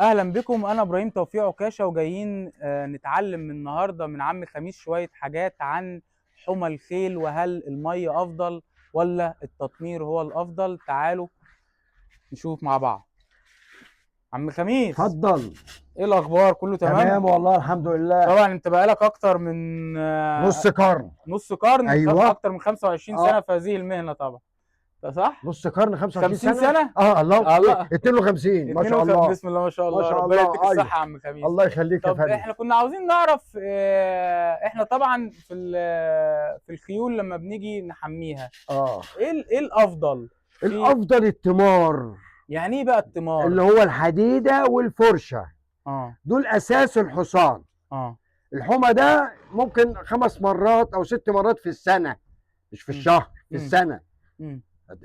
اهلا بكم، انا ابراهيم توفيق عكاشة، وجايين نتعلم من النهارده من عم خميس شوية حاجات عن حمى الخيل، وهل المية افضل ولا التطمير هو الافضل. تعالوا نشوف مع بعض. عم خميس، اتفضل. ايه الاخبار؟ كله تمام؟ تمام والله الحمد لله. طبعا انت بقالك اكتر من نص قرن. نص قرن. أيوة. اكتر من 25 سنة في هذه المهنة طبعا، ده صح؟ نص قرن، 25 50 سنة. سنة؟ الله. الله. 52 ما شاء الله. بسم الله ما شاء الله، ما شاء ربنا الله. يديك الصحة يا عم خميس. الله يخليك يا طب فندم. احنا كنا عاوزين نعرف، احنا طبعا في الخيول لما بنيجي نحميها، ايه الافضل؟ الافضل التمار. يعني ايه بقى التمار؟ اللي هو الحديدة والفرشه. دول اساس الحصان. الحمى ده ممكن 5 مرات او 6 مرات في السنة، مش في الشهر، في السنة.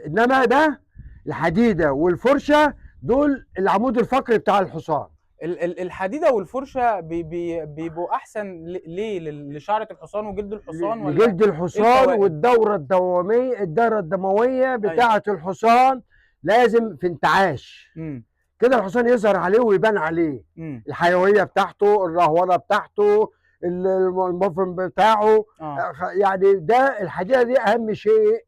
انما ده الحديدة والفرشه دول العمود الفقري بتاع الحصان. الحديدة والفرشه بيبقوا احسن ليه؟ لشعره الحصان وجلد الحصان ولا لجلد الحصان؟ الفوائد؟ والدوره الدواميه، الدورة الدموية بتاعه الحصان لازم في انتعاش. كده الحصان يظهر عليه ويبان عليه الحيوية بتاعته، الرهونه بتاعته، المفرم بتاعه. يعني ده الحديدة دي اهم شيء،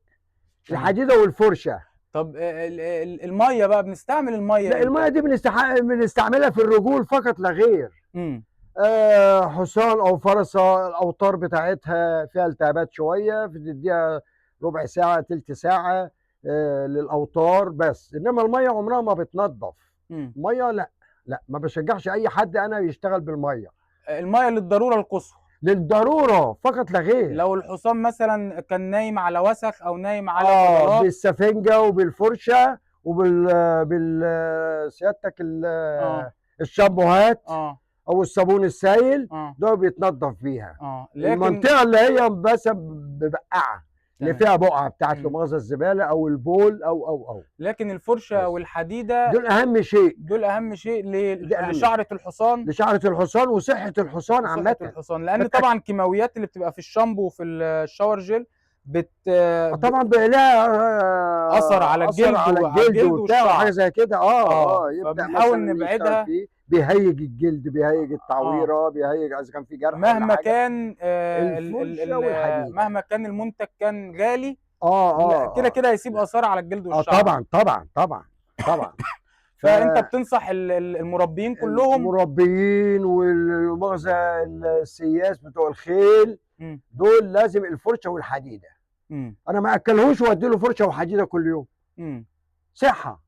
الحديدة والفرشه. طب المية بقى، بنستعمل المية لا، إمتى؟ المية دي بنستعملها في الرجول فقط لا غير. حصان او فرسه الاوتار بتاعتها فيها التهابات شوية، بتديها ربع ساعة تلت ساعة للاوتار بس، انما المية عمرها ما بتنظف. المية لا لا، ما بشجعش اي حد انا يشتغل بالمية. المية للضرورة القصوى. للضرورة فقط لا غير. لو الحصان مثلا كان نايم على وسخ او نايم على فضلات. بالسفنجه وبالفرشه وبال بال سيادتك الشامبوهات او الصابون السائل، ده بيتنظف بيها. لكن المنطقة اللي هي بس ببقعه اللي فيها بقعة بتاعت لمؤاخذه الزبالة او البول او او او لكن الفرشة بس. والحديده دول اهم شيء. دول اهم شيء ده أهم. لشعره الحصان. لشعره الحصان وصحة الحصان وصحة عامة. الحصان، لان طبعا الكيماويات اللي بتبقى في الشامبو وفي ال shower gel طبعا بقى لها أثر على أثر الجلد على وعلى الجلد الجلد وبتاع والشعر. وحاجه زي كده. يبدا فبنحاول مثلاً نبعدها. يشتغل فيه، بيهيج الجلد، بيهيج التعويره، بيهيج اذا كان في جرح ولا مهما حاجة. كان الفرشة والحديدة. مهما كان المنتج كان غالي، لا، كده كده هيسيب اثار على الجلد والشعر. طبعا طبعا طبعا طبعا. فانت بتنصح المربيين كلهم؟ المربيين والمؤاخذه السياس بتوع الخيل دول لازم الفرشة والحديده. انا ما اكلهوش وادي له فرشه وحديده كل يوم. صحة.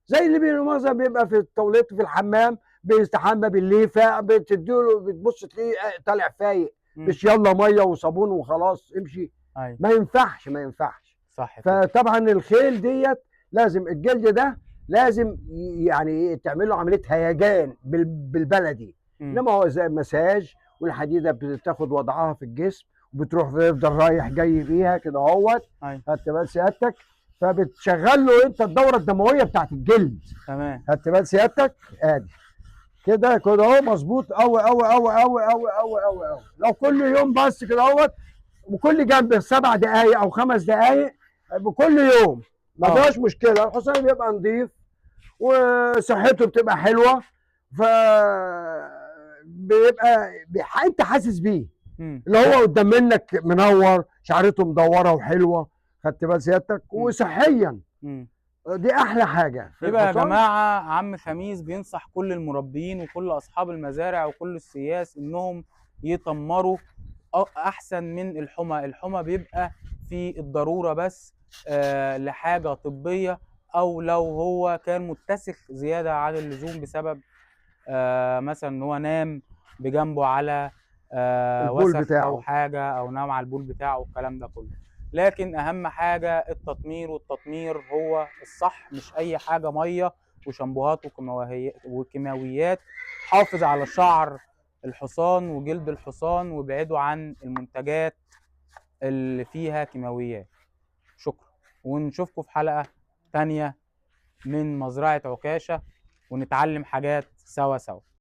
زي اللي مؤاخذة بيبقى في التوليت في الحمام، بيستحمى بالليفه، بتديله بتبص تلاقيه طالع فايق. مش يلا مية وصابون وخلاص امشي. ما ينفعش، ما ينفعش. صح كده. فطبعا الخيل ديت لازم الجلد ده لازم يعني تعمل له عملية هيجان بالبلدي. انما هو زي مساج، والحديده بتاخد وضعها في الجسم وبتروح بيفضل رايح جاي بيها كده اهوت. خدت بال سيادتك؟ فبتشغل له انت الدورة الدموية بتاعت الجلد. خدت بال سيادتك؟ ادي كده كده اهو، مظبوط قوي قوي قوي قوي قوي قوي قوي قوي. لو كل يوم بس كده اهوت، وكل جنب 7 دقائق او 5 دقائق بكل يوم، ما فيهاش مشكلة. الحصان بيبقى نظيف وصحته بتبقى حلوة، ف بيبقى انت حاسس بيه. اللي هو قدام منك منور، شعرته مدورة وحلوه، خدت بال سيادتك؟ وصحيا. دي احلى حاجة في يبقى يا الحصان. جماعة عم خميس بينصح كل المربيين وكل اصحاب المزارع وكل السياس انهم يطمروا احسن من الحمى. الحمى بيبقى في الضرورة بس، لحاجة طبية، او لو هو كان متسخ زيادة عن اللزوم بسبب، مثلا ان هو نام بجنبه على، البول وسخ او بتاعه. حاجة، او نام على البول بتاعه والكلام ده كله. لكن اهم حاجة التطمير، والتطمير هو الصح، مش اي حاجة مية وشامبوهات وكيماويات. حافظ على شعر الحصان وجلد الحصان، وابعدوا عن المنتجات اللي فيها كيماويات. شكرا، ونشوفكم في حلقة تانية من مزرعة عكاشة، ونتعلم حاجات سوا سوا.